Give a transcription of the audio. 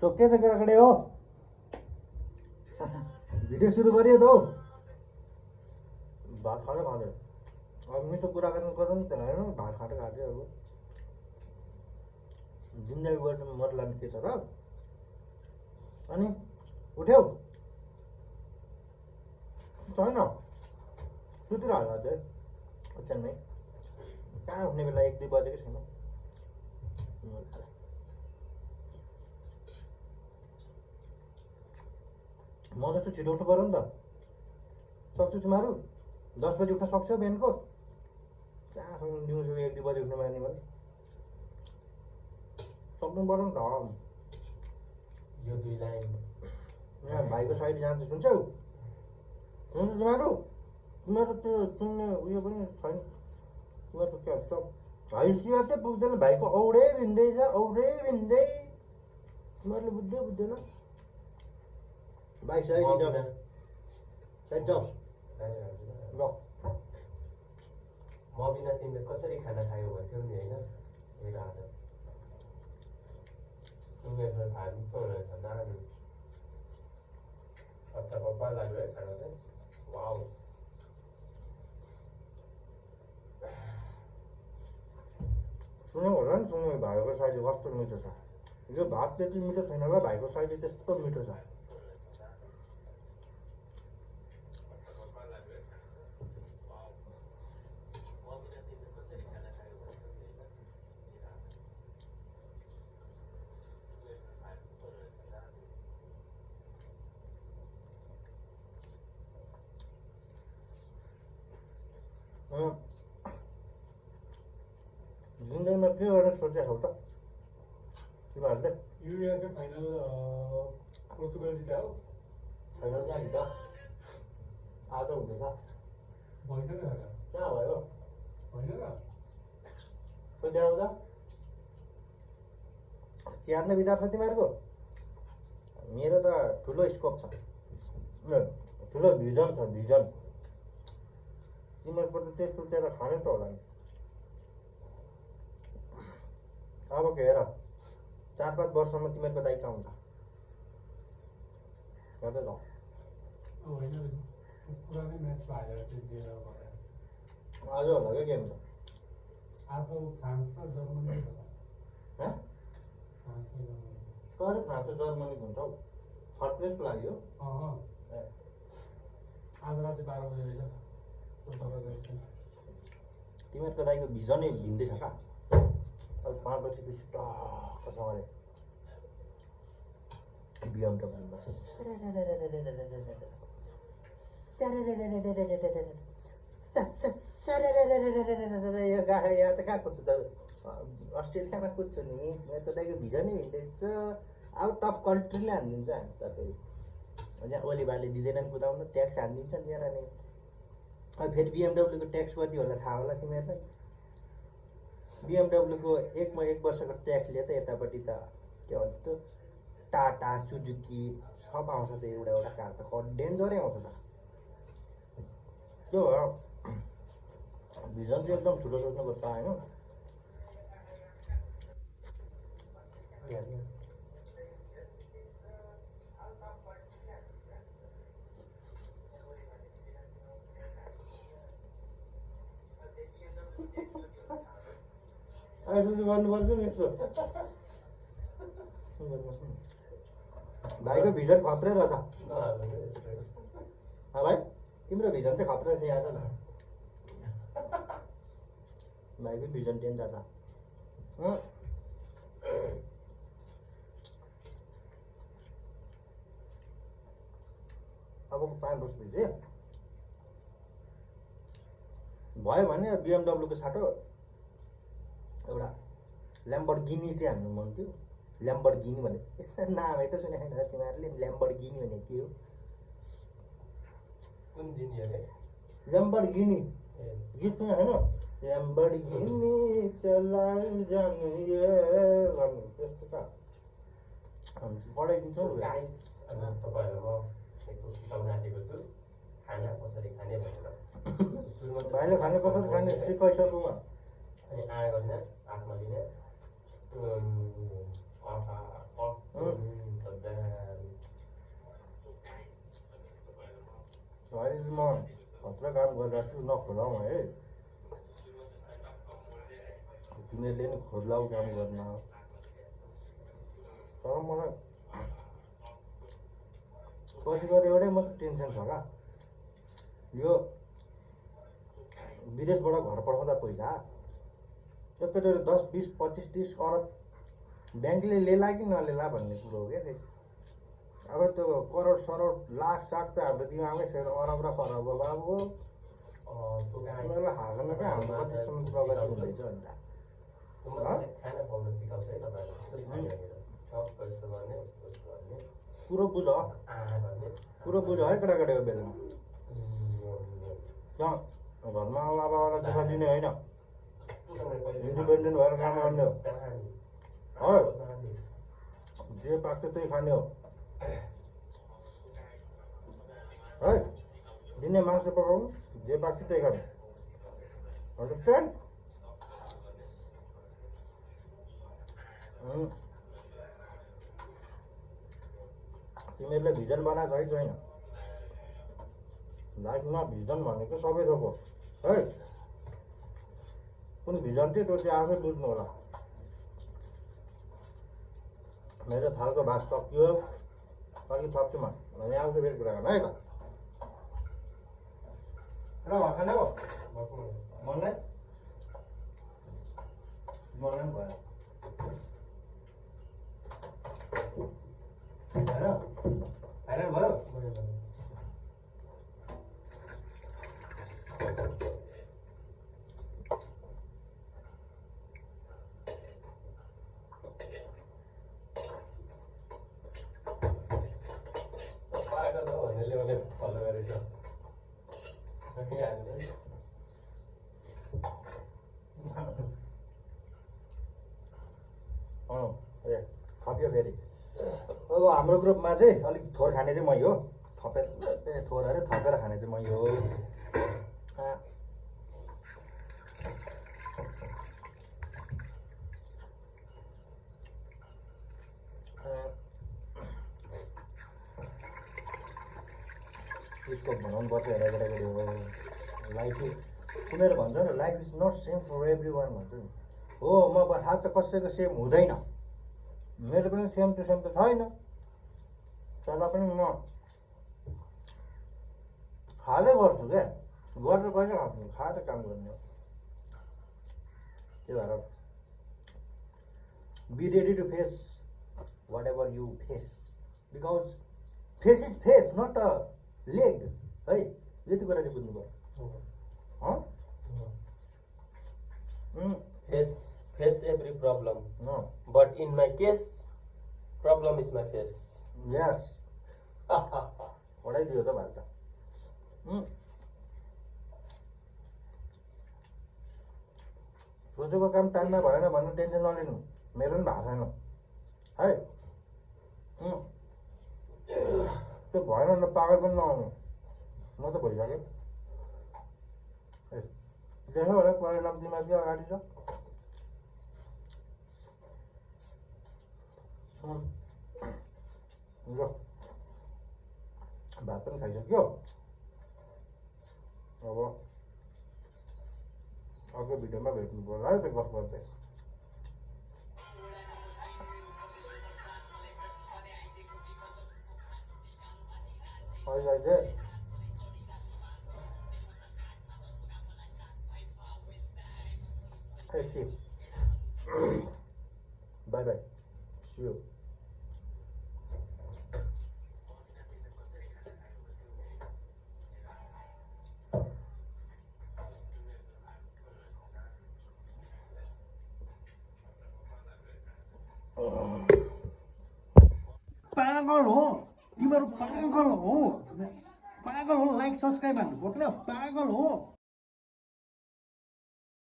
so के छ केटाकेटी हो भिडियो सुरु गरियो त हौ भात खाँदै खाँदै अब मिठो कुरा गर्नु नि त होइन भात खाँदै खाँदै अब जिन्दगी गर्नु मतलब के छ र अनि उठ्यौ छैन सुतिरहला अझै ओछ्यानमै कहाँ उठ्ने बेला 1-2 बजेकै छैन म जस्तो छिटो उठ्नु पऱ्यो नि त सक्छु तिमीहरू 10 बजी उठ्न सक्छौ बिहानको कहाँ दिउँसो 1-2 बजी उठ्नु मान्ने भने सक्नु पऱ्यो नि त यो 2 लाइन यहाँ भाइको साइड जान्छ सुन्छौ सुन्छ तिमीहरू त्यो सुन्ने उयो पनि छैन तिमीहरूको के हुन्छ हैसियतै पुग्दैन भाइको औडै भिन्दै छ औडै भिन्दै तिमीहरूले बुझ्दैन भाइ साइड जाऊ साइड जाऊ ल म बिना तिमीले कसरी खाना खायो भन्थ्यौ नि होइन मेरो आदत तिमीहरूको भात मिठो रहेछ नानी हप्ता पप्पा लाग्यो है खाना चाहिँ वाउ सुन्यौ होला नि सुन्नु भाइको साइड कस्तो मिठो छ यो भात त्यति मिठो छैन होला भाइको साइड त्यस्तो मिठो छ जिन्दगीमा के गर्न सोचेको हौ त तिमीहरूले युरोको फाइनल पोर्चुगल जित्यो हो फाइनल कहाँ हिँड्छ आज हुँदैछ भएन र कहाँ भयो होइन र कहिले आउँछ तिहार नै विचार छ तिमीहरूको मेरो त ठुलो स्कोप छ ठुलो भिजन छ भिजन तिमीहरूको त त्यो सोचेर खानै त होला नि अब के हेर 4-5 वर्षमा तिमीहरूको दाइ कहाँ हुन्छ गर्दै जाऊ होइन पुरानै म्याचमा हालेर चाहिँ दिएर गरे आज होला क्या गेम त आज फ्रान्स र जर्मनी छ हँ फ्रान्स र जर्मनी तर फ्रान्स र जर्मनी हुन्छ हौ थर्ड प्लेसको लागि हो आज राति 12 बजे रहेछ तिमीहरूको दाइको भिजनै भिन्दै छ क्या अब 5 बजेपछि टक्कसँगले BMW बस यो गाडा यहाँ त कहाँ कुद्छु त अस्ट्रेलियामा कुद्छु नि तिमीहरूको दाइको भिजनै भिन्दै छ आउट अफ कन्ट्रीले हानिदिन्छ हामी त फेरि यहाँ ओलीबाले दिँदैनन् कुदाउनु ट्याक्स हानिदिन्छ नि यहाँ नि अब फेरि BMW को ट्याक्स कति होला थाहा होला तिमीहरूलाई BMW को एक वर्षको ट्याक्स लिए त यतापट्टि त के भन्छ त्यो टाटा सुजुकी सब आउँछ त एउटा कार त डेन्जरै आउँछ त त्यो हो भिजन चाहिँ एकदम ठुलो सोच्नुपर्छ होइन सुरु गर्नुपर्छ नि यसो भाइको भिजन खत्रै रहेछ भाइ तिम्रो भिजन चाहिँ खत्रै छ यहाँ न भाइको भिजन डेन्जर छ अबको 5 वर्षपछि भयो भने BMW को साटो एउटा ल्याम्बोर्गिनी चाहिँ हान्नु मन थियो ल्याम्बोर्गिनी भने यसो नामै त सुनेको छैन तिमीहरूले ल्याम्बोर्गिनी भने के हो कुन जिनी अरे ल्याम्बोर्गिनी गीत सुने होइन ल्याम्बोर्गिनी चलाइ जानु ये भन्नु त्यस्तो त हामी पढाइदिन्छौँ गाइस अब तपाईहरुलाई म एक सिकाउन आँटेको छु खाना कसरी खाने भनेर सुरुमा भाइले खाने कसरी खाने सिकाइसक्नु म अनि आगो होइन आत्मा लिने गाइस म खतरा काम गरिरहेको छु नखोलाऊ है तिमीहरूले नि खोलाऊ काम गर्न तर मलाई पछि गएर एउटै मात्र टेन्सन छ क्या यो विदेशबाट घर पठाउँदा पैसा एकैचोटि 10, 20, 25, 30 अरब ब्याङ्कले लेला कि नलेला भन्ने कुरो हो क्या फेरि अब त्यो करोड सरोड लाख साख त हाम्रो दिमागमै छैन अरब र खरब हो बाबु उनीहरूलाई हाल्न क्या हाम्रो कतिसम्म प्रगति हुँदैछ अन्त खाना पाउन सिकाउँछ है तपाईँहरूले यस्तो गर्ने उस्तो गर्ने कुरो बुझ भन्ने कुरो बुझ है केटाकेटीको बेलामा घरमा आमाबाबालाई दुःख दिने होइन इन्डिपेन्डेन्ट भएर काम गर्ने हो है जे पाक्छ त्यही खाने हो है दिने मासु पकाउनु जे पाक्छ त्यही खाने अन्डरस्ट्यान्ड तिमीहरूले भिजन बनाएको है छैन लाइफमा भिजन भनेको सबै थोक हो है कुन भिजन थियो त्यो चाहिँ आफै बुझ्नु होला मेरो थालको भात सकियो अलिक थप्छु म भने आउँछ फेरि कुरा गर्नु है त र खाने हो मनलाई मलाई पनि भयो होइन भयो थप्यो फेरि अब हाम्रो ग्रुपमा चाहिँ अलिक थोर खाने चाहिँ मै हो थपेर थोर अरे थपेर खाने चाहिँ मै हो यसको भनाउनु पर्छ हेर केटाकेटी हो लाइफ उनीहरू भन्छ नि life is not same for every one भन्छ नि हो म थाहा छ कसैको सेम हुँदैन मेरो पनि सेम टु सेम त छैन तर पनि म खाँदै गर्छु क्या गरेर कहिले खाँछु खाएर काम गर्ने हो त्यही भएर be ready to face whatever you face because face is face not a leg है यति कुरा चाहिँ बुझ्नु पर्यो face every problem but in my case problem is my face yes पढाइदियो त भाइ त सोचेको काम टाइममा भएन भन्नु टेन्सन नलिनु मेरो पनि भएको छैन है त्यो भएन न पागल पनि नआउनु म त भइसकेँ देख्यो होला परिणाम दिमाग चाहिँ अगाडि छ ल भात पनि खाइसक्यो अब अर्को भिडियोमा भेट्नु पर्ला है त्यो गफ गर्दै अहिले चाहिँ बाई बाई सी यू पागल हो तिमीहरू पागल हो लाइक सब्सक्राइब हान्नु पर्छ पागल हो